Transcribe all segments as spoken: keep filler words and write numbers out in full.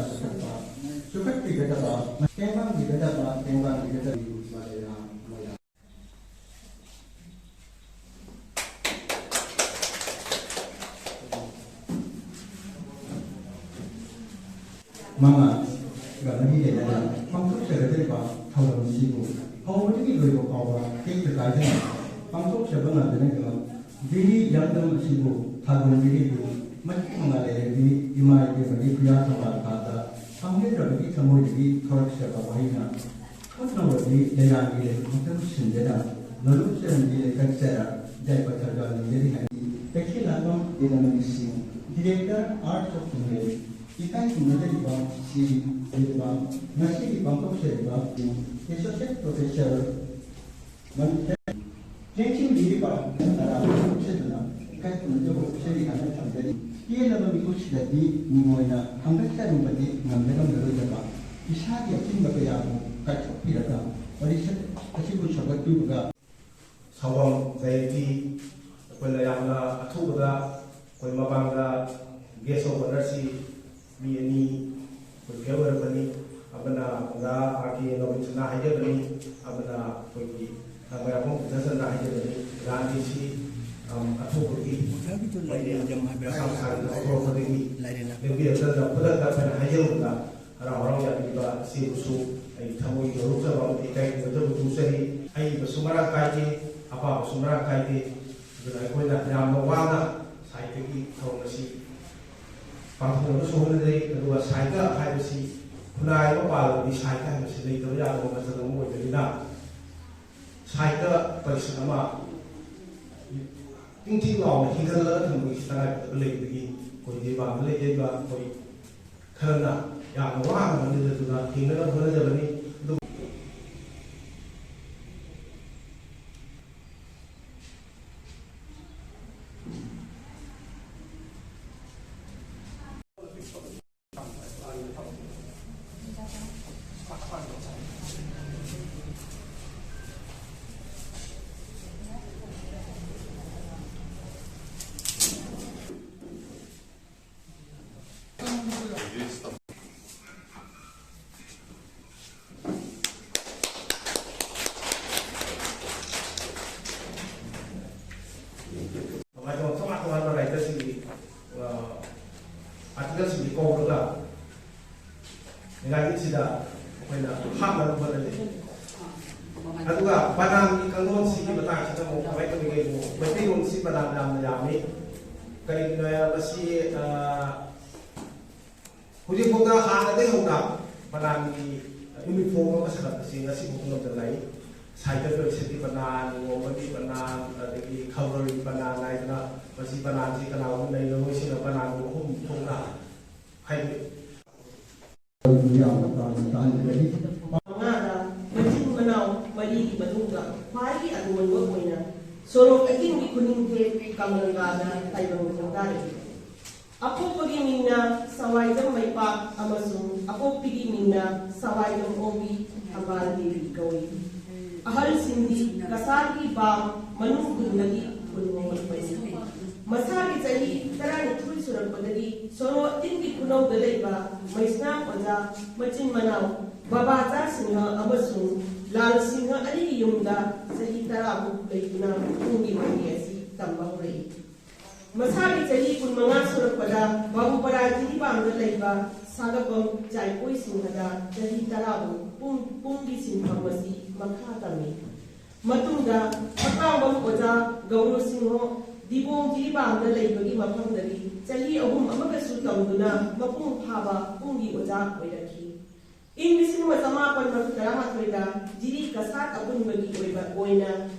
ꯆꯥꯎꯈꯠꯄ, ꯆꯥꯎꯈꯠꯄꯤꯒꯗꯕ, ꯇꯦꯡꯕꯥꯡꯕꯤꯒꯗꯕ, ꯇꯦꯡꯕꯥꯡꯕꯤꯒꯗꯕ꯫ ꯃꯉꯥꯒ ꯃꯔꯤ ꯂꯩꯅꯅ ꯄꯥꯡꯊꯣꯛꯆꯒꯗꯧꯔꯤꯕ ꯊꯧꯔꯝꯁꯤꯕꯨ ꯍꯧꯕꯗꯒꯤ ꯂꯣꯏꯕ ꯐꯥꯎꯕ ꯇꯦꯛꯇ ꯀꯥꯏꯗꯅ ꯄꯥꯡꯊꯣꯛꯆꯕ ꯉꯝꯗꯅ ꯕꯤꯔꯤ ꯌꯥꯡꯗꯝ ꯑꯁꯤꯕꯨ ꯊꯥꯒꯣꯟꯕꯤꯔꯤꯕꯨ ꯃꯇꯤꯛ ꯃꯉꯥ ꯂꯩꯔꯕꯤ ꯏꯃꯥ ꯏꯕꯦꯝꯃꯒꯤ ꯈꯨꯌꯥ ꯊꯧꯕꯥꯜ ꯊꯥꯗ ꯐꯪꯖꯗ꯭ꯔꯕꯒꯤ ꯊꯃꯣꯏꯗꯒꯤ ꯊꯣꯔꯛꯆꯕ ꯋꯥꯍꯩꯅ ꯈꯨꯠꯅꯧꯔꯕꯤ ꯂꯩꯔꯥꯡꯒꯤ ꯂꯩꯐꯝ ꯈꯛꯇꯪ ꯁꯤꯟꯗꯨꯅ ꯅꯣꯂꯨꯛ ꯆꯔꯟꯕꯤ ꯂꯩꯀꯠꯆꯔ ꯌꯥꯏꯐ ꯊꯧꯖꯥꯜ ꯅꯤꯖꯔꯤ ꯍꯥꯏ꯫ ꯀꯩꯊꯦꯜ ꯂꯥꯛꯄꯝ ꯏꯂꯃꯅꯤ ꯁꯤꯡ, Director, Arts of English, ꯏꯀꯥꯏ ꯈꯨꯝꯅꯖꯔꯤꯕ ꯁꯤ ꯂꯩꯕ ꯉꯁꯤꯒꯤ ꯄꯥꯡꯊꯣꯛꯆꯔꯤꯕ Associate Professor ꯆꯦꯟꯁꯤꯟꯕꯤꯔꯤꯕ ꯇꯔꯥ ꯄꯨꯝꯅꯃꯛꯁꯤꯗꯅ ꯏꯀꯥꯏ ꯈꯨꯝꯅꯖꯕ ꯎꯠꯆꯔꯤ ꯍꯥꯏꯅ ꯊꯝꯖꯔꯤ꯫ ꯄꯦꯜꯂꯕ ꯃꯤꯀꯨꯞꯁꯤꯗꯗꯤ ꯃꯤꯡ ꯑꯣꯏꯅ ꯍꯪꯒꯠꯆꯔꯨꯕꯗꯤ ꯉꯝꯖꯔꯝꯂꯔꯣꯏꯗꯕ ꯏꯁꯥꯒꯤ ꯑꯆꯤꯟꯕ ꯀꯌꯥꯕꯨ ꯀꯥꯏꯊꯣꯛꯄꯤꯔꯒ ꯋꯥꯔꯤꯁꯛ ꯑꯁꯤꯕꯨ ꯁꯧꯒꯠꯄꯤꯕꯒ ꯁꯥꯎꯕꯝ ꯖꯌꯟꯇꯤ, ꯑꯩꯈꯣꯏꯅ ꯌꯥꯝꯅ ꯑꯊꯨꯕꯗ ꯑꯩꯈꯣꯏ ꯃꯃꯥꯡꯗ Guest of Honourꯁꯤ ꯃꯤ ꯑꯅꯤ ꯑꯩꯈꯣꯏ ꯐꯦꯜ ꯑꯣꯏꯔꯛꯄꯅꯤ꯫ ꯑꯃꯅ ꯑꯣꯖꯥ ꯑꯥꯔ ꯀꯦ ꯅꯣꯕꯤꯟꯁꯅꯥ ꯍꯥꯏꯖꯕꯅꯤ, ꯑꯃꯅ ꯑꯩꯈꯣꯏꯒꯤ ꯃꯌꯥꯝꯕꯝ ꯀ꯭ꯔꯤꯁꯅꯆꯟꯗ꯭ꯔ ꯍꯥꯏꯖꯕꯅꯤ꯫ ꯑꯣꯖꯥ ꯑꯅꯤꯁꯤ, ꯑꯝ, ꯑꯊꯨꯕꯒꯤ ꯑꯣꯖꯥꯒꯤꯗꯣ ꯂꯥꯏꯔꯦꯟ ꯌꯥꯝ ꯍꯥꯏꯕ꯭ꯔꯥ? ꯃꯁꯥ ꯃꯁꯥꯒꯤ ꯂꯧꯊꯣꯔꯛꯄꯗꯒꯤ ꯂꯥꯏꯔꯦꯟ ꯍꯥꯏꯕ꯭ꯔꯥ? ꯂꯦꯡꯕꯤꯔꯛꯇꯗꯅ ꯈꯨꯗꯛꯇ ꯑꯩꯈꯣꯏꯅ ꯍꯥꯏꯖꯔꯨꯕꯗ ꯍꯔꯥꯎ ꯍꯔꯥꯎ ꯌꯥꯕꯤꯕ ꯏꯆꯦꯕꯨꯁꯨ ꯑꯩ ꯊꯃꯣꯏꯒꯤ ꯅꯣꯂꯨꯛꯆꯕ ꯑꯃꯗꯤ ꯏꯀꯥꯏ ꯈꯨꯝꯅꯖꯕ ꯐꯣꯡꯖꯔꯤ꯫ ꯑꯏꯕꯁꯨ ꯃꯔꯥꯡ ꯀꯥꯏꯗꯦ, ꯑꯄꯥꯕꯁꯨ ꯃꯔꯥꯡ ꯀꯥꯏꯗꯦ꯫ ꯑꯗꯨꯅ ꯑꯩꯈꯣꯏꯅ ꯌꯥꯝꯅ ꯋꯥꯅ ꯁꯥꯍꯤꯇ꯭ꯌꯒꯤ ꯊꯧꯔꯝ ꯑꯁꯤ ꯄꯥꯡꯊꯣꯛꯅꯕꯁꯨ ꯍꯣꯠꯅꯖꯩ꯫ ꯑꯗꯨꯒ ꯁꯥꯍꯤꯇ꯭ꯌ ꯍꯥꯏꯕꯁꯤ ꯈꯨꯟꯅꯥꯏ ꯑꯃ ꯄꯥꯜꯂꯕꯗꯤ ꯁꯥꯍꯤꯇ꯭ꯌ ꯍꯥꯏꯕꯁꯤ ꯂꯩꯇꯕ ꯌꯥꯗꯕ ꯃꯆꯜ ꯑꯃ ꯑꯣꯏꯕꯅꯤꯅ, ꯁꯥꯍꯤꯇ꯭ꯌ ꯄꯔꯤꯁꯠ ꯑꯃ ꯇꯤꯡ ꯇꯤꯡ ꯂꯥꯎꯅ ꯍꯤꯡꯍꯜꯂꯒ ꯊꯝꯕꯒꯤ ꯇꯉꯥꯏꯐꯗꯕ ꯂꯩꯕꯗꯒꯤ ꯑꯩꯈꯣꯏ ꯂꯩꯕꯥꯛꯇ ꯂꯩꯖꯔꯤꯕ ꯑꯩꯈꯣꯏ ꯈꯔꯅ ꯌꯥꯝꯅ ꯋꯥꯅ ꯍꯣꯠꯅꯖꯗꯨꯅ ꯍꯤꯡꯅꯅꯕ ꯍꯣꯠꯅꯖꯕꯅꯤ꯫ ꯑꯗꯨꯕꯨ ꯂꯥꯏꯔꯤꯛꯁꯤꯗ ꯑꯩꯈꯣꯏꯅ ꯍꯥꯞꯅꯕ ꯍꯣꯠꯅꯖꯩ꯫ ꯑꯗꯨꯒ ꯕꯅꯥꯟꯒꯤ ꯀꯥꯡꯂꯣꯟꯁꯤꯒꯤ ꯃꯇꯥꯡꯁꯤꯗ ꯑꯃꯨꯛ ꯀꯃꯥꯏꯅ ꯇꯧꯔꯤꯒꯦ? ꯃꯩꯇꯩꯂꯣꯟꯁꯤ ꯕꯅꯥꯟ ꯌꯥꯝꯅ ꯌꯥꯝꯃꯤ꯫ ꯀꯔꯤꯒꯤꯅꯣ ꯍꯥꯏꯔ ꯃꯁꯤ, ꯑ, ꯍꯧꯖꯤꯛꯐꯥꯎꯗ ꯍꯥꯟꯅꯗꯒꯤ ꯍꯧꯅ ꯕꯅꯥꯟꯒꯤ ꯌꯨꯅꯤꯐꯣꯔꯝ ꯑꯃ ꯁꯥꯒꯠꯄꯁꯤ ꯉꯁꯤꯐꯥꯎ ꯉꯝꯗꯅ ꯂꯩ꯫ ꯁꯥꯏꯗꯔ ꯂꯣꯏꯁꯤꯟꯒꯤ ꯕꯅꯥꯟ, ꯅꯣꯡꯃꯒꯤ ꯕꯅꯥꯟ, ꯑꯗꯒꯤ ꯈꯕꯔꯒꯤ ꯕꯅꯥꯟ ꯍꯥꯏꯗꯅ ꯃꯁꯤ ꯕꯅꯥꯟꯁꯤ ꯀꯅꯥꯒꯨꯝꯕ ꯅꯩꯅꯔꯣꯏꯁꯤꯅ ꯕꯅꯥꯟ ꯑꯍꯨꯝ ꯊꯣꯛꯅ ꯍꯥꯏꯗꯤ ꯌꯥꯝꯅ ꯇꯥꯅ ꯇꯥꯍꯟꯖꯔꯤ꯫ ꯃꯉꯥꯗ ꯃꯆꯤꯟ ꯃꯅꯥꯎ ꯃꯔꯤꯒꯤ ꯃꯅꯨꯡꯗ ꯈ꯭ꯋꯥꯏꯒꯤ ꯑꯇꯣꯟꯕ ꯑꯣꯏꯅ ꯁꯣꯔꯣꯛ ꯑꯍꯤꯡꯒꯤ ꯈꯨꯅꯤꯡꯊꯦꯛ ꯀꯪꯂꯪꯒꯥꯗ ꯇꯥꯏꯕꯪ ꯈꯣꯡꯗꯥꯔꯛꯏ꯫ ꯑꯄꯣꯛꯄꯒꯤ ꯃꯤꯡꯅ ꯁꯋꯥꯏꯖꯝ ꯃꯩꯄꯥꯛ ꯑꯃꯁꯨꯡ ꯑꯄꯣꯛꯄꯤꯒꯤ ꯃꯤꯡꯅ ꯁꯋꯥꯏꯖꯝ ꯑꯣꯡꯕꯤ ꯊꯝꯕꯥꯜ ꯗꯦꯕꯤ ꯀꯧꯏ꯫ ꯑꯍꯜꯁꯤꯡꯗꯤ ꯀꯁꯥꯔꯒꯤ ꯕꯥꯝ ꯃꯅꯨꯡ ꯈꯨꯟꯗꯒꯤ ꯈꯨꯟ ꯍꯣꯡꯂꯛꯄꯅꯤ꯫ ꯃꯁꯥꯒꯤ ꯆꯍꯤ ꯇꯔꯥꯅꯤꯊꯣꯏ ꯁꯨꯔꯛꯄꯗꯒꯤ ꯁꯣꯔꯣ ꯇꯤꯟꯒꯤ ꯈꯨꯅꯧꯗ ꯂꯩꯕ ꯃꯩꯁꯅꯥꯝ ꯑꯣꯖꯥ ꯃꯆꯤꯟ ꯃꯅꯥꯎ ꯕꯕꯥ ꯆꯥ ꯁꯤꯡꯍ ꯑꯃꯁꯨꯡ ꯂꯥꯜ ꯁꯤꯡꯍ ꯑꯅꯤꯒꯤ ꯌꯨꯝꯗ ꯆꯍꯤ ꯇꯔꯥꯃꯨꯛ ꯂꯩꯗꯨꯅ ꯄꯨꯡꯒꯤ ꯃꯍꯩ ꯑꯁꯤ ꯇꯝꯕ ꯍꯧꯔꯛꯏ꯫ ꯃꯁꯥꯒꯤ ꯆꯍꯤ ꯀꯨꯟꯃꯉꯥ ꯁꯨꯔꯛꯄꯗ ꯕꯥꯕꯨꯄꯔꯥ ꯖꯤꯔꯤꯕꯥꯝꯗ ꯂꯩꯕ ꯁꯥꯒꯄꯝ ꯆꯥꯏꯄꯣꯏ ꯁꯤꯡꯍꯗ ꯆꯍꯤ ꯇꯔꯥꯃꯨꯛ ꯄꯨꯡ, ꯄꯨꯡꯒꯤ ꯁꯤꯟꯐꯝ ꯑꯁꯤ ꯃꯈꯥ ꯇꯝꯃꯤ꯫ ꯃꯇꯨꯡꯗ ꯐꯛꯂꯥꯡꯕꯝ ꯑꯣꯖꯥ ꯒꯧꯔꯣ ꯁꯤꯡꯍꯣ ꯗꯤꯕꯣꯡ ꯖꯤꯔꯤꯕꯥꯝꯗ ꯂꯩꯕꯒꯤ ꯃꯐꯝꯗꯒꯤ ꯆꯍꯤ ꯑꯍꯨꯝ ꯑꯃꯒꯁꯨ ꯇꯝꯗꯨꯅ ꯃꯄꯨꯡ ꯐꯥꯕ ꯄꯨꯡꯒꯤ ꯑꯣꯖꯥ ꯑꯣꯏꯔꯛꯈꯤ꯫ ꯏꯪ ꯂꯤꯁꯤꯡ ꯑꯃ ꯆꯃꯥꯄꯟ ꯃꯔꯤꯐꯨ ꯇꯔꯥꯃꯥꯊꯣꯏꯗ ꯖꯤꯔꯤ ꯀꯁꯥꯠ ꯑꯄꯨꯟꯕꯒꯤ ꯑꯣꯏꯕ ꯑꯣꯏꯅ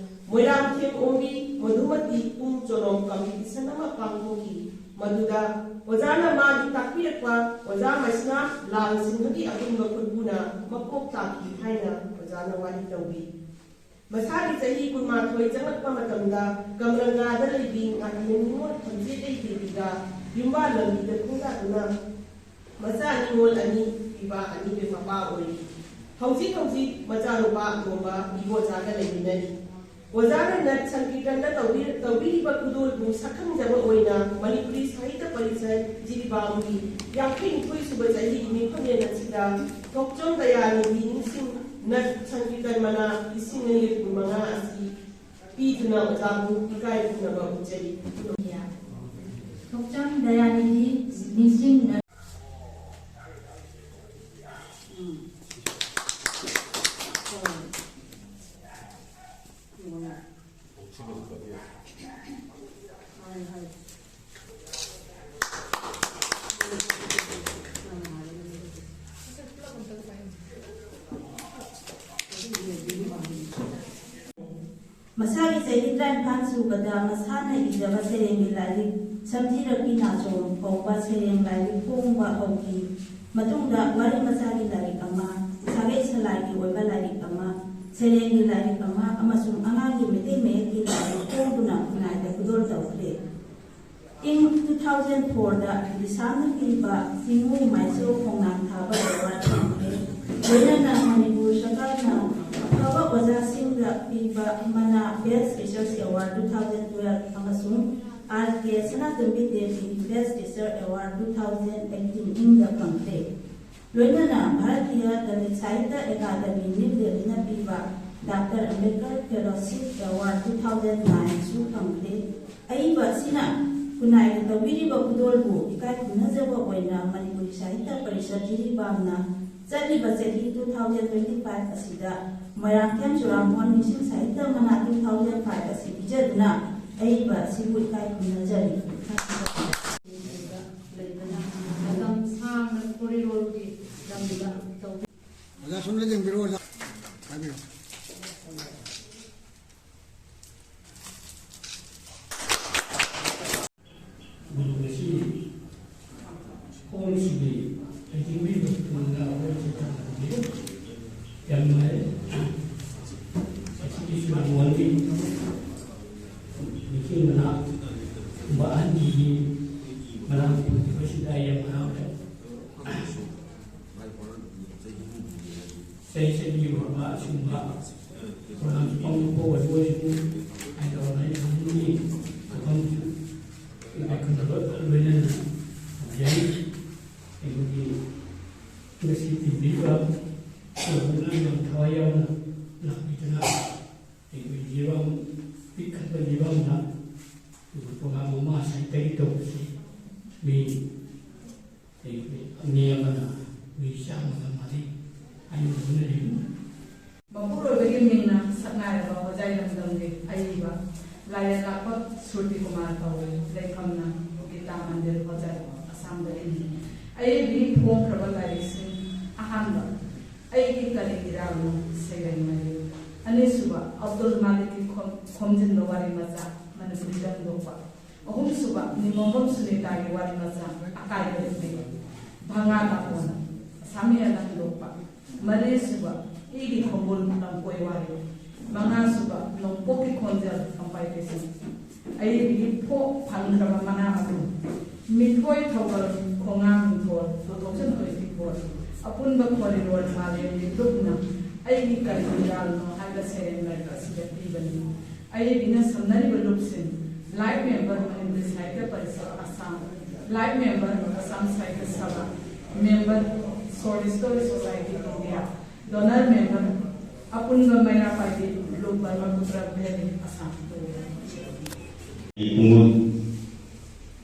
ꯃꯣꯏꯔꯥꯡꯊꯦꯝ ꯑꯣꯡꯕꯤ ꯃꯙꯨꯃꯇꯤ ꯄꯨꯡ ꯆꯣꯂꯣꯝ ꯀꯝꯄꯤꯇꯤꯁꯟ ꯑꯃ ꯄꯥꯡꯊꯣꯛꯈꯤ꯫ ꯃꯗꯨꯗ ꯑꯣꯖꯥꯅ ꯃꯥꯒꯤ ꯇꯥꯛꯄꯤꯔꯛꯄ ꯑꯣꯖꯥ ꯃꯩꯁꯅꯥꯝ ꯂꯥꯜ ꯁꯤꯡꯍꯒꯤ ꯑꯄꯨꯟꯕ ꯈꯨꯠꯄꯨꯅ ꯃꯀꯣꯛ ꯇꯥꯛꯈꯤ ꯍꯥꯏꯅ ꯑꯣꯖꯥꯅ ꯋꯥꯔꯤ ꯇꯧꯕꯤ꯫ ꯃꯁꯥꯒꯤ ꯆꯍꯤ ꯀꯨꯟꯃꯥꯊꯣꯏ ꯆꯪꯂꯛꯄ ꯃꯇꯝꯗ ꯀꯝꯔꯪꯒꯥꯗ ꯂꯩꯕꯤ ꯉꯥꯇꯤꯌꯟ ꯅꯤꯉꯣꯜ ꯊꯝꯖꯦꯠ ꯂꯩꯇꯦꯕꯤꯒ ꯌꯨꯝꯕꯥꯜ ꯂꯝꯕꯤꯗ ꯈꯣꯡꯗꯥꯗꯨꯅ ꯃꯆꯥ ꯅꯤꯉꯣꯜ ꯑꯅꯤ, ꯄꯤꯕꯥ ꯑꯅꯤꯒꯤ ꯃꯄꯥ ꯑꯣꯏꯔꯤ꯫ ꯍꯧꯖꯤꯛ ꯍꯧꯖꯤꯛ ꯃꯆꯥꯅꯨꯄꯥ ꯑꯇꯣꯝꯕ ꯏꯕꯣꯆꯥꯒ ꯂꯩꯃꯤꯟꯅꯔꯤ꯫ ꯑꯣꯖꯥꯅ ꯅꯠ ꯁꯪꯀꯤꯔꯇꯟꯗ ꯇꯧꯕꯤ-, ꯇꯧꯕꯤꯔꯤꯕ ꯈꯨꯗꯣꯜꯕꯨ ꯁꯛꯈꯪꯖꯕ ꯑꯣꯏꯅ ꯃꯅꯤꯄꯨꯔꯤ ꯁꯥꯍꯤꯇ꯭ꯌ ꯄꯔꯤꯁꯠ ꯖꯤꯔꯤꯕꯥꯝꯒꯤ ꯌꯥꯡꯈꯩꯅꯤꯊꯣꯏ ꯁꯨꯕ ꯆꯍꯤꯒꯤ ꯃꯤꯐꯝꯂꯦꯟ ꯑꯁꯤꯗ ꯊꯣꯛꯆꯣꯝ ꯗꯌꯥꯅꯤꯙꯤ ꯅꯤꯡꯁꯤꯡ ꯅꯠ ꯁꯪꯀꯤꯔꯇꯟ ꯃꯅꯥ ꯂꯤꯁꯤꯡ ꯑꯅꯤꯒ ꯀꯨꯟꯃꯉꯥ ꯑꯁꯤ ꯄꯤꯗꯨꯅ ꯑꯣꯖꯥꯕꯨ ꯏꯀꯥꯏ ꯈꯨꯝꯅꯕ ꯎꯠꯆꯔꯤ꯫ ꯊꯣꯛꯆꯣꯝ ꯗꯌꯥꯅꯤꯙꯤ ꯅꯤꯡꯁꯤꯡ ꯅꯠ ꯎꯝ꯫ ꯍꯣꯏ꯫ ꯍꯣꯏ꯫ ꯍꯣꯏ, ꯍꯣꯏ꯫ ꯃꯁꯥꯒꯤ ꯆꯍꯤ ꯇꯔꯥꯅꯤꯄꯥꯟ ꯁꯨꯕꯗ ꯃꯁꯥꯅ ꯏꯖꯕ ꯁꯩꯔꯦꯡꯒꯤ ꯂꯥꯏꯔꯤꯛ ꯁꯝꯖꯤꯔꯛꯄꯤ ꯅꯥꯆꯣꯝ ꯀꯧꯕ ꯁꯩꯔꯦꯡ ꯂꯥꯏꯔꯤꯛ ꯐꯣꯡꯕ ꯍꯧꯈꯤ꯫ ꯃꯇꯨꯡꯗ ꯋꯥꯔꯤ ꯃꯆꯥꯒꯤ ꯂꯥꯏꯔꯤꯛ ꯑꯃ, ꯁꯥꯒꯩ ꯁꯂꯥꯏꯒꯤ ꯑꯣꯏꯕ ꯂꯥꯏꯔꯤꯛ ꯑꯃ, ꯁꯩꯔꯦꯡꯒꯤ ꯂꯥꯏꯔꯤꯛ ꯑꯃ ꯑꯃꯁꯨꯡ ꯑꯉꯥꯡꯒꯤ ꯃꯩꯇꯩ ꯃꯌꯦꯛꯀꯤ ꯂꯥꯏꯔꯤꯛ ꯐꯣꯡꯗꯨꯅ ꯈꯨꯟꯅꯥꯏꯗ ꯈꯨꯗꯣꯜ ꯇꯧꯈ꯭ꯔꯦ꯫ ꯏꯪ two thousand fourꯗ ꯕꯤꯁꯥꯝꯅ ꯄꯤꯕ ꯆꯤꯡꯉꯨ ꯃꯥꯏꯆꯧ ꯈꯣꯡꯅꯥꯡ ꯊꯥꯕ ꯑꯦꯋꯥꯔꯗ ꯐꯪꯈ꯭ꯔꯦ꯫ ꯂꯣꯏꯅꯅ ꯃꯅꯤꯄꯨꯔ ꯁꯔꯀꯥꯔꯅ ꯑꯐꯕ ꯑꯣꯖꯥꯁꯤꯡꯗ ꯄꯤꯕ ꯃꯅꯥ Best Teachers Award two thousand twelve ꯑꯃꯁꯨꯡ R K Sanatombi Devi Best Teacher Award two thousand eighteen ꯏꯪꯗ ꯐꯪꯈ꯭ꯔꯦ꯫ ꯂꯣꯏꯅꯅ ꯚꯥꯔꯇꯤꯌ ꯗꯂꯤꯠ ꯁꯥꯍꯤꯇ꯭ꯌ ꯑꯦꯀꯥꯗꯃꯤ ꯅ꯭ꯌꯨ ꯗꯦꯜꯂꯤꯅ ꯄꯤꯕ doctor Ambedkar Fellowship Award two thousand nineꯁꯨ ꯐꯪꯈ꯭ꯔꯦ꯫ ꯑꯏꯕ ꯑꯁꯤꯅ ꯈꯨꯟꯅꯥꯏꯗ ꯇꯧꯕꯤꯔꯤꯕ ꯈꯨꯗꯣꯜꯕꯨ ꯏꯀꯥꯏ ꯈꯨꯝꯅꯖꯕ ꯑꯣꯏꯅ ꯃꯅꯤꯄꯨꯔꯤ ꯁꯥꯍꯤꯇ꯭ꯌ ꯄꯔꯤꯁꯠ ꯖꯤꯔꯤꯕꯥꯝꯅ ꯆꯠꯂꯤꯕ ꯆꯍꯤ two thousand twenty five ꯑꯁꯤꯗ ꯃꯣꯏꯔꯥꯡꯊꯦꯝ ꯆꯨꯔꯥꯃꯣꯍꯟ ꯅꯤꯡꯁꯤꯡ ꯁꯥꯍꯤꯇ꯭ꯌ ꯃꯅꯥ two thousand five ꯑꯁꯤ ꯄꯤꯖꯗꯨꯅ ꯑꯏꯕ ꯑꯁꯤꯕꯨ ꯏꯀꯥꯏ ꯈꯨꯝꯅꯖꯔꯤ꯫ ꯂꯩꯕꯅ ꯃꯇꯝ ꯁꯥꯡꯅ ꯈꯣꯔꯤꯔꯣꯜꯒꯤ ꯂꯝꯗ ꯇꯧꯕꯤ꯫ ꯑꯣꯖꯥ ꯁꯣꯝꯗ ꯌꯦꯡꯕꯤꯔꯣ, ꯑꯣꯖꯥ꯫ ꯍꯥꯏꯕꯤꯌꯨ꯫ ꯉꯁꯤ ꯍꯣꯜꯁꯤꯒꯤ ꯂꯩꯇꯦꯡꯕꯤꯕ ꯃꯇꯝꯗ ꯑꯩꯈꯣꯏ ꯆꯠꯊꯕꯤꯌꯨ꯫ ꯌꯥꯝ ꯅꯨꯡꯉꯥꯏꯔꯦ꯫ ꯉꯁꯤꯒꯤ ꯁꯨꯔꯥꯃꯣꯍꯟꯒꯤ ꯅꯤꯡꯁꯤꯡ ꯃꯅꯥ ꯀꯨꯝꯕ ꯑꯍꯟꯁꯤꯒꯤ ꯃꯅꯥ ꯄꯤꯕꯁꯤꯗ ꯑꯩ ꯌꯥꯝ ꯍꯔꯥꯎꯔꯦ꯫ ꯆꯍꯤ ꯆꯍꯤꯒꯤ ꯑꯣꯏꯕ ꯑꯁꯤꯒꯨꯝꯕ ꯄ꯭ꯔꯣꯒ꯭ꯔꯥꯝꯁꯨ ꯄꯥꯡꯊꯣꯛꯄ ꯑꯣꯏꯕ ꯑꯣꯏꯁꯅꯨ ꯍꯥꯏꯅ ꯇꯧꯔꯒ ꯑꯩꯅ ꯈꯪꯅꯤꯡꯉꯤ꯫ ꯃꯐꯝꯁꯨ ꯏꯀꯥꯏꯈꯨꯝꯅꯕ ꯂꯣꯏꯅꯅ ꯇꯧꯖꯔꯤ꯫ ꯑꯩꯈꯣꯏꯒꯤ ꯉꯁꯤ ꯇꯤꯟꯕꯤꯔꯤꯕ ꯄ꯭ꯔꯣꯒ꯭ꯔꯥꯝꯗꯨꯅ ꯌꯥꯝ ꯊꯋꯥꯏ ꯌꯥꯎꯅ ꯂꯥꯛꯄꯤꯗꯨꯅ ꯑꯩꯈꯣꯏ ꯖꯤꯔꯤꯕꯥꯝ ꯄꯤꯛꯈꯠꯄ ꯖꯤꯔꯤꯕꯥꯝꯗ ꯑꯩꯈꯣꯏ ꯄ꯭ꯔꯣꯒ꯭ꯔꯥꯝ ꯑꯃ ꯁꯥꯏꯠꯇꯒꯤ ꯇꯧꯕꯁꯤ ꯃꯤ ꯑꯩꯈꯣꯏ ꯃꯤ ꯑꯃꯅ ꯃꯤ ꯆꯥꯝꯃꯒ ꯃꯔꯤ ꯂꯥꯏꯔꯤꯛꯁꯤꯡ: ꯑꯍꯥꯟꯕ, ꯑꯩꯒꯤ ꯀꯔꯤ ꯏꯔꯥꯜꯅꯣ, ꯁꯩꯔꯦꯡ ꯃꯔꯤ꯫ ꯑꯅꯤꯁꯨꯕ, ꯑꯕꯗꯨꯜ ꯃꯥꯂꯤꯛꯀꯤ ꯈꯣꯝ-, ꯈꯣꯝꯖꯤꯟꯕ ꯋꯥꯔꯤ ꯃꯆꯥ, ꯃꯅꯤꯄꯨꯔꯤꯗ ꯍꯟꯗꯣꯛꯄ꯫ ꯑꯍꯨꯝꯁꯨꯕ, ꯅꯤꯉꯣꯝꯕꯝ ꯁꯨꯅꯤꯇꯥꯒꯤ ꯋꯥꯔꯤ ꯃꯆꯥ, ꯑꯀꯥꯏꯕ ꯏꯄꯤ꯫ ꯚꯉꯥ ꯇꯥꯄꯣꯟ, ꯑꯁꯥꯃꯤ ꯑꯅ ꯍꯟꯗꯣꯛꯄ꯫ ꯃꯔꯤꯁꯨꯕ, ꯏꯒꯤ ꯈꯣꯡꯒꯨꯜ ꯂꯝꯀꯣꯏ ꯋꯥꯔꯤ꯫ ꯃꯉꯥꯁꯨꯕ, ꯅꯣꯡꯄꯣꯛꯀꯤ ꯈꯣꯟꯖꯦꯜ ꯀꯝꯄꯥꯏꯇꯦꯁꯟ꯫ ꯑꯏꯕꯤꯒꯤ ꯐꯣꯛ ꯐꯪꯈ꯭ꯔꯕ ꯃꯅꯥ ꯃꯁꯤꯡ: ꯃꯤꯊꯣꯏ ꯊꯧꯒꯜ ꯈꯣꯡꯉꯥꯡ ꯃꯤꯡꯊꯣꯜ, two thousand twenty four꯫ ꯑꯄꯨꯟꯕ ꯈꯣꯔꯤꯔꯣꯜ ꯃꯥꯂꯦꯝꯒꯤ ꯂꯨꯞꯅ ꯑꯩꯒꯤ ꯀꯔꯤ ꯏꯔꯥꯜꯅꯣ ꯍꯥꯏꯕ ꯁꯩꯔꯦꯡ ꯂꯥꯏꯔꯤꯛ ꯑꯁꯤꯗ ꯄꯤꯕꯅꯤ꯫ ꯑꯏꯕꯤꯅ ꯁꯝꯅꯔꯤꯕ ꯂꯨꯞꯁꯤꯡ: life member, Manipuri Sahitya Parishad Assam; life member, Assam Sahitya Sabha; member, soul history society India; donor member, ꯑꯄꯨꯟꯕ ꯃꯩꯔꯥ ꯄꯥꯏꯕꯤ, ꯂꯨꯞ ꯕ꯭ꯔꯍꯃꯄꯨꯇ꯭ꯔ ꯚꯦꯂꯤ, ꯑꯁꯥꯝ꯫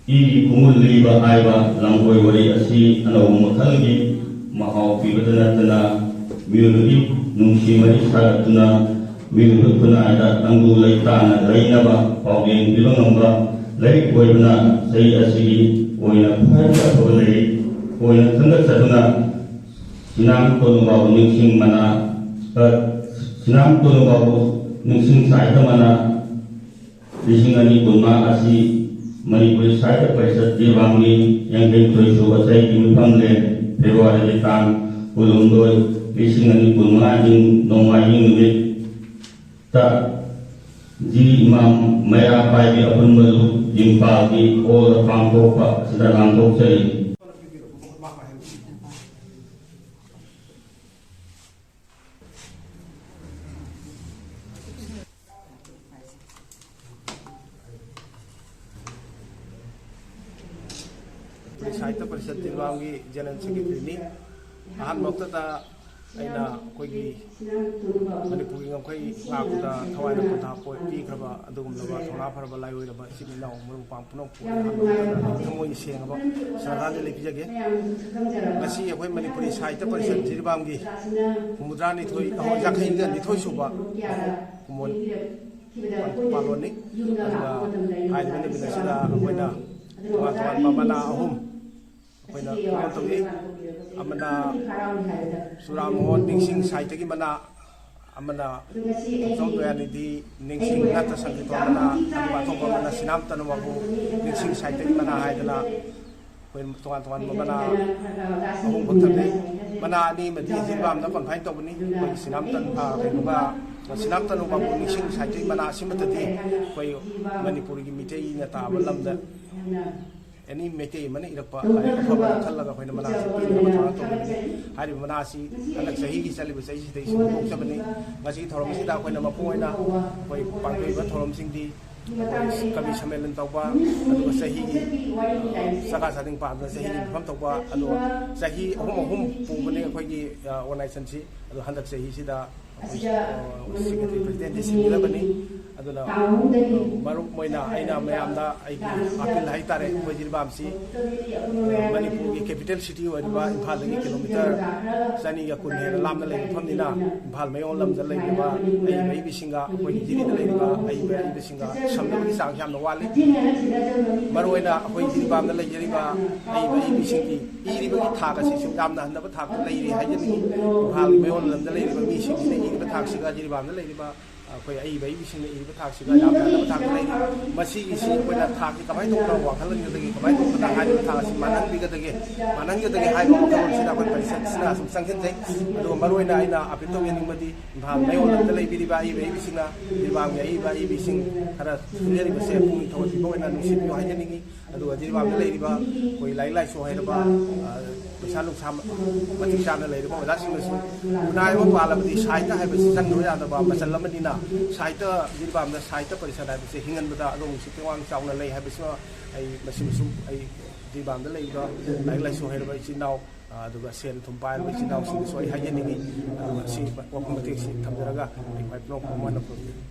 ꯏꯒꯤ ꯈꯣꯡꯒꯨꯜ ꯂꯤꯕ ꯍꯥꯏꯕ ꯂꯝꯀꯣꯏ ꯋꯥꯔꯤ ꯑꯁꯤ ꯑꯅꯧꯕ ꯃꯈꯜꯒꯤ ꯃꯍꯥꯎ ꯄꯤꯕꯇ ꯅꯠꯇꯅ, ꯃꯤꯑꯣꯏꯕꯒꯤ ꯅꯨꯡꯁꯤ ꯃꯔꯤ ꯁꯥꯒꯠꯇꯨꯅ ꯃꯤꯑꯣꯏꯕ ꯈꯨꯟꯅꯥꯏꯗ ꯇꯪꯗꯨ ꯂꯩꯇꯥꯅ ꯂꯩꯅꯕ ꯄꯥꯎꯖꯦꯜ ꯄꯤꯕ ꯉꯝꯕ ꯂꯥꯏꯔꯤꯛ ꯑꯣꯏꯕꯅ ꯆꯍꯤ ꯑꯁꯤꯒꯤ ꯑꯣꯏꯅ ꯈ꯭ꯋꯥꯏꯗꯒꯤ ꯑꯐꯕ ꯂꯥꯏꯔꯤꯛ ꯑꯣꯏꯅ ꯈꯟꯒꯠꯆꯗꯨꯅ, ꯁꯤꯅꯥꯝ ꯀꯣꯅꯨꯡꯕꯥꯕꯨ ꯅꯤꯡꯁꯤꯡ ꯃꯅꯥ, ꯑ, ꯁꯤꯅꯥꯝ ꯀꯣꯅꯨꯡꯕꯥꯕꯨ ꯅꯤꯡꯁꯤꯡ ꯁꯥꯍꯤꯇ꯭ꯌ ꯃꯅꯥ ꯂꯤꯁꯤꯡ ꯑꯅꯤ ꯀꯨꯟꯃꯉꯥ ꯑꯁꯤ ꯃꯅꯤꯄꯨꯔꯤ ꯁꯥꯍꯤꯇ꯭ꯌ ꯄꯔꯤꯁꯠ ꯖꯤꯔꯤꯕꯥꯝꯒꯤ ꯌꯥꯡꯈꯩꯅꯤꯊꯣꯏ ꯁꯨꯕ ꯆꯍꯤꯒꯤ ꯃꯤꯐꯝꯂꯦꯟ, ꯐꯦꯕ꯭ꯔꯨꯋꯥꯔꯤꯒꯤ ꯇꯥꯡ ꯀꯨꯟꯍꯨꯝꯗꯣꯏ, ꯂꯤꯁꯤꯡ ꯑꯅꯤ ꯀꯨꯟꯃꯉꯥ ꯅꯤꯡ-, ꯅꯣꯡꯃꯥꯏꯖꯤꯡ ꯅꯨꯃꯤꯠꯇ ꯖꯤ ꯏꯃꯥꯝ ꯃꯩꯔꯥ ꯄꯥꯏꯕꯤ ꯑꯄꯨꯟꯕ ꯂꯨꯞ ꯏꯝꯐꯥꯜꯒꯤ ꯍꯣꯜꯗ ꯄꯥꯡꯊꯣꯛꯄ ꯑꯁꯤꯗ ꯂꯥꯡꯊꯣꯛꯆꯔꯤ꯫ ꯑꯩꯈꯣꯏ ꯁꯥꯍꯤꯇ꯭ꯌ ꯄꯔꯤꯁꯠ ꯖꯤꯔꯤꯕꯥꯝꯒꯤ ꯖꯦꯅꯔꯦꯜ ꯁꯦꯀ꯭ꯔꯦꯇꯔꯤꯅꯤ꯫ ꯑꯍꯥꯟꯕ ꯃꯛꯇꯗ ꯑꯩꯅ ꯑꯩꯈꯣꯏꯒꯤ ꯃꯅꯤꯄꯨꯔꯒꯤ ꯉꯝꯈꯩ ꯉꯥꯛꯄꯗ ꯊꯋꯥꯏꯅ ꯄꯣꯟꯊꯥ ꯄꯣ-, ꯄꯤꯈ꯭ꯔꯕ ꯑꯗꯨꯒꯨꯝꯂꯕ ꯊꯧꯅꯥ ꯐꯔꯕ ꯂꯥꯏ ꯑꯣꯏꯔꯕ ꯏꯆꯤꯟ ꯏꯅꯥꯎ ꯃꯔꯨꯞ ꯃꯄꯥꯡ ꯄꯨꯝꯅꯃꯛꯄꯨ ꯑꯩ ꯑꯍꯥꯟꯕ ꯃꯛꯇꯗ ꯊꯃꯣꯏꯒꯤ ꯁꯦꯡꯂꯕ ꯁꯦꯜꯍꯥꯟꯗꯤ ꯂꯩꯕꯤꯖꯒꯦ꯫ ꯉꯁꯤ ꯑꯩꯈꯣꯏ ꯃꯅꯤꯄꯨꯔꯤ ꯁꯥꯍꯤꯇ꯭ꯌ ꯄꯔꯤꯁꯠ ꯖꯤꯔꯤꯕꯥꯝꯒꯤ ꯍꯨꯝꯐꯨꯇꯔꯥꯅꯤꯊꯣꯏ, ꯑꯍꯣ, ꯌꯥꯡꯈꯩꯒ ꯅꯤꯊꯣꯏ ꯁꯨꯕ ꯀꯨꯃꯣꯟ ꯄꯥꯂꯣꯟꯅꯤ꯫ ꯑꯗꯨꯒ ꯍꯥꯏꯔꯤꯕ ꯅꯨꯃꯤꯠ ꯑꯁꯤꯗ ꯑꯩꯈꯣꯏꯅ ꯇꯣꯉꯥꯟ ꯇꯣꯉꯥꯟꯕ ꯃꯅꯥ ꯑꯍꯨꯝ ꯑꯩꯈꯣꯏꯅ ꯀꯩꯅꯣ ꯇꯧꯏ꯫ ꯑꯃꯅ ꯆꯨꯔꯥꯃꯣꯍꯣꯟ ꯅꯤꯡꯁꯤꯡ ꯁꯥꯏꯠꯇꯒꯤ ꯃꯅꯥ, ꯑꯃꯅ ꯊꯣꯡꯖꯥꯎ ꯗꯌꯥꯅꯤꯙꯤ ꯅꯤꯡꯁꯤꯡ ꯅꯥꯠꯇ ꯁꯪꯀꯤꯔꯇꯟ ꯃꯅꯥ, ꯑꯗꯨꯒ ꯑꯇꯣꯞꯄ ꯑꯃꯅ ꯁꯤꯅꯥꯝ ꯇꯅꯨ ꯕꯥꯕꯨ ꯅꯤꯡꯁꯤꯡ ꯁꯥꯏꯠꯇꯒꯤ ꯃꯅꯥ ꯍꯥꯏꯗꯅ ꯑꯩꯈꯣꯏ ꯇꯣꯉꯥꯟ ꯇꯣꯉꯥꯟꯕ ꯃꯅꯥ ꯑꯍꯨꯝꯈꯛ ꯊꯝꯃꯤ꯫ ꯃꯅꯥ ꯑꯅꯤ ꯑꯃꯗꯤ ꯖꯤꯔꯤꯕꯥꯝꯗ ꯀꯣꯟꯐꯥꯏꯟ ꯇꯧꯕꯅꯤ꯫ ꯑꯩꯈꯣꯏꯒꯤ ꯁꯤꯅꯥꯝ ꯇꯟ-, ꯑ, ꯀꯩꯅꯣꯒ, ꯁꯤꯅꯥꯝ ꯇꯅꯨ ꯕꯥꯕꯨ ꯅꯤꯡꯁꯤꯡ ꯁꯥꯏꯠꯇꯒꯤ ꯃꯅꯥ ꯑꯁꯤꯃꯠꯇꯗꯤ ꯑꯩꯈꯣꯏ ꯃꯅꯤꯄꯨꯔꯒꯤ ꯃꯤꯇꯩꯅ ꯇꯥꯕ ꯂꯝꯗ ꯑꯦꯅꯤ ꯃꯩꯇꯩ ꯑꯃꯅ ꯏꯔꯛꯄ ꯂꯥꯏꯔꯤꯛ ꯑꯐꯕ ꯈꯜꯂꯒ ꯑꯩꯈꯣꯏꯅ ꯃꯅꯥꯁꯤ ꯄꯤꯅꯕ ꯊꯧꯔꯥꯡ ꯇꯧꯕꯅꯤ꯫ ꯍꯥꯏꯔꯤꯕ ꯃꯅꯥꯁꯤ ꯍꯟꯗꯛ ꯆꯍꯤꯒꯤ ꯆꯠꯂꯤꯕ ꯆꯍꯤꯁꯤꯗꯒꯤ ꯁꯤꯟꯗꯣꯛꯆꯕꯅꯤ꯫ ꯉꯁꯤꯒꯤ ꯊꯧꯔꯝ ꯑꯁꯤꯗ ꯑꯩꯈꯣꯏꯅ ꯃꯄꯨꯡ ꯑꯣꯏꯅ ꯑꯩꯈꯣꯏ ꯄꯥꯡꯊꯣꯛꯏꯕ ꯊꯧꯔꯝꯁꯤꯡꯗꯤ ꯑꯩꯈꯣꯏ ꯀꯕꯤ ꯁꯝꯃꯦꯂꯟ ꯇꯧꯕ, ꯑꯗꯨꯒ ꯆꯍꯤꯒꯤ, ꯑ, ꯆꯥꯛꯀ ꯆꯥꯗꯤꯡ ꯄꯥꯟꯗꯅ ꯆꯍꯤꯒꯤ ꯃꯤꯐꯝ ꯇꯧꯕ, ꯑꯗꯨꯒ ꯆꯍꯤ ꯑꯍꯨꯝ ꯑꯍꯨꯝ ꯄꯨꯕꯅꯤ ꯑꯩꯈꯣꯏꯒꯤ, ꯑ, ꯑꯣꯔꯒꯅꯥꯏꯖꯦꯁꯟꯁꯤ꯫ ꯑꯗꯣ ꯍꯟꯗꯛ ꯆꯍꯤꯁꯤꯗ ꯑꯩꯈꯣꯏ, ꯑ, ꯁꯦꯀ꯭ꯔꯦꯇꯔꯤ ꯄ꯭ꯔꯦꯁꯤꯗꯦꯟꯁꯤ ꯁꯤꯟꯒꯗꯕꯅꯤ꯫ ꯑꯗꯨꯅ, ꯑ, ꯃꯔꯨꯞ ꯑꯣꯏꯅ ꯑꯩꯅ ꯃꯌꯥꯝꯗ ꯑꯩꯒꯤ ꯑꯥꯄꯤꯜ ꯍꯥꯏꯇꯥꯔꯦ, ꯑꯩꯈꯣꯏ ꯖꯤꯔꯤꯕꯥꯝꯁꯤ, ꯑ, ꯃꯅꯤꯄꯨꯔꯒꯤ ꯀꯦꯄꯤꯇꯦꯜ ꯁꯤꯇꯤ ꯑꯣꯏꯔꯤꯕ ꯏꯝꯐꯥꯜꯗꯒꯤ ꯀꯤꯂꯣꯃꯤꯇꯔ ꯆꯅꯤꯒ ꯀꯨꯟ ꯍꯦꯟꯅ ꯂꯥꯞꯅ ꯂꯩꯕ ꯃꯐꯝꯅꯤꯅ, ꯏꯝꯐꯥꯜ ꯃꯌꯣꯜ ꯂꯝꯗ ꯂꯩꯔꯤꯕ ꯑꯏꯕ ꯑꯏꯕꯤꯁꯤꯡꯒ, ꯑꯩꯈꯣꯏꯒꯤ ꯖꯤꯔꯤꯗ ꯂꯩꯔꯤꯕ ꯑꯏꯕ ꯑꯏꯕꯤꯁꯤꯡꯒ ꯁꯝꯅꯕꯒꯤ ꯆꯥꯡꯁꯤ ꯌꯥꯝꯅ ꯋꯥꯠꯂꯤ꯫ ꯃꯔꯨꯑꯣꯏꯅ ꯑꯩꯈꯣꯏ ꯖꯤꯔꯤꯕꯥꯝꯗ ꯂꯩꯖꯔꯤꯕ ꯑꯏꯕ ꯑꯏꯕꯤꯁꯤꯡꯒꯤ ꯏꯔꯤꯕꯒꯤ ꯊꯥꯛ ꯑꯁꯤꯁꯨ ꯌꯥꯝꯅ ꯍꯟꯊꯕ ꯊꯥꯛꯇ ꯂꯩꯔꯤ ꯍꯥꯏꯖꯅꯤꯡꯏ꯫ ꯏꯝꯐꯥꯜꯒꯤ ꯃꯌꯣꯜ ꯂꯝꯗ ꯂꯩꯔꯤꯕ ꯃꯤꯁꯤꯡꯁꯤꯅ ꯏꯔꯤꯕ ꯊꯥꯛꯁꯤꯒ ꯖꯤꯔꯤꯕꯥꯝꯗ ꯂꯩꯔꯤꯕ ꯑꯩꯈꯣꯏ ꯑꯏꯕ ꯑꯏꯕꯤꯁꯤꯡꯅ ꯏꯔꯤꯕ ꯊꯥꯛꯁꯤꯒ ꯌꯥꯝꯅ ꯍꯟꯊꯕ ꯊꯥꯛꯇ ꯂꯩꯔꯤ꯫ ꯃꯁꯤꯒꯤꯁꯤ ꯑꯩꯈꯣꯏꯅ ꯊꯥꯛꯁꯤ ꯀꯃꯥꯏꯅ ꯇꯧꯗꯅ ꯋꯥꯡꯈꯠꯍꯟꯒꯗꯒꯦ, ꯀꯃꯥꯏꯅ ꯇꯧꯗꯅ ꯍꯥꯏꯔꯤꯕ ꯊꯥꯛ ꯑꯁꯤ ꯃꯥꯟꯍꯟꯕꯤꯒꯗꯒꯦ, ꯃꯥꯟꯍꯟꯒꯗꯒꯦ ꯍꯥꯏꯕ ꯋꯥꯈꯜꯂꯣꯟꯁꯤꯗ ꯑꯩꯈꯣꯏ ꯄꯔꯤꯁꯠꯁꯤꯅ ꯑꯁꯨꯝ ꯆꯪꯁꯤꯟꯖꯩ꯫ ꯑꯗꯨꯒ ꯃꯔꯨꯑꯣꯏꯅ ꯑꯩꯅ ꯑꯄꯤꯜ ꯇꯧꯖꯅꯤꯡꯕꯗꯤ ꯏꯝꯐꯥꯜ ꯃꯌꯣꯜ ꯂꯝꯗ ꯂꯩꯕꯤꯔꯤꯕ ꯑꯏꯕ ꯑꯏꯕꯤꯁꯤꯡꯅ, ꯖꯤꯔꯤꯕꯥꯝꯒꯤ ꯑꯏꯕ ꯑꯏꯕꯤꯁꯤꯡ ꯈꯔ ꯁꯣꯟꯖꯔꯤꯕꯁꯦ ꯄꯨꯛꯅꯤꯡ ꯊꯧꯒꯠꯄꯤꯕ ꯑꯣꯏꯅ ꯅꯨꯡꯁꯤꯕꯤꯌꯨ ꯍꯥꯏꯖꯅꯤꯡꯏ꯫ ꯑꯗꯨꯒ ꯖꯤꯔꯤꯕꯥꯝꯗ ꯂꯩꯔꯤꯕ ꯑꯩꯈꯣꯏ ꯂꯥꯏꯔꯤꯛ ꯂꯥꯏꯁꯨ ꯍꯩꯔꯕ, ꯑ, ꯄꯩꯁꯥ ꯅꯨꯡꯁꯥ ꯃ-, ꯃꯇꯤꯛ ꯆꯥꯅ ꯂꯩꯔꯕ ꯑꯣꯖꯥꯁꯤꯡꯅꯁꯨ ꯈꯨꯟꯅꯥꯏ ꯑꯃ ꯄꯥꯜꯂꯕꯗꯤ ꯁꯥꯍꯤꯇ꯭ꯌ ꯍꯥꯏꯕꯁꯤ ꯆꯪꯗꯕ ꯌꯥꯗꯕ ꯃꯆꯜ ꯑꯃꯅꯤꯅ, ꯁꯥꯍꯤꯇ꯭ꯌ, ꯖꯤꯔꯤꯕꯥꯝꯗ ꯁꯥꯍꯤꯇ꯭ꯌ ꯄꯔꯤꯁꯠ ꯍꯥꯏꯕꯁꯦ ꯍꯤꯡꯍꯟꯕꯗ ꯑꯗꯣꯝꯒꯤꯁꯨ ꯇꯦꯡꯕꯥꯡ ꯆꯥꯎꯅ ꯂꯩ ꯍꯥꯏꯕꯁꯤꯃ ꯑꯩ ꯃꯁꯤꯃꯁꯨ ꯑꯩ ꯖꯤꯔꯤꯕꯥꯝꯗ ꯂꯩꯔꯤꯕ ꯂꯥꯏꯔꯤꯛ ꯂꯥꯏꯁꯨ ꯍꯩꯔꯕ ꯏꯆꯤꯟ ꯏꯅꯥꯎ, ꯑ, ꯑꯗꯨꯒ ꯁꯦꯟ ꯊꯨꯝ ꯄꯥꯏꯔꯕ ꯏꯆꯤꯟ ꯏꯅꯥꯎꯁꯤꯡꯗꯁꯨ ꯑꯩ ꯍꯥꯏꯖꯅꯤꯡꯏ꯫ ꯑꯗꯨꯒ ꯁꯤ ꯋꯥꯐꯝ ꯃꯇꯦꯛꯁꯤ ꯊꯝꯖꯔꯒ ꯑꯩ ꯃꯥꯏ ꯄꯨꯅꯧ ꯄꯨꯅꯧ ꯍꯥꯏꯅ ꯐꯣꯡꯗꯣꯛꯏ꯫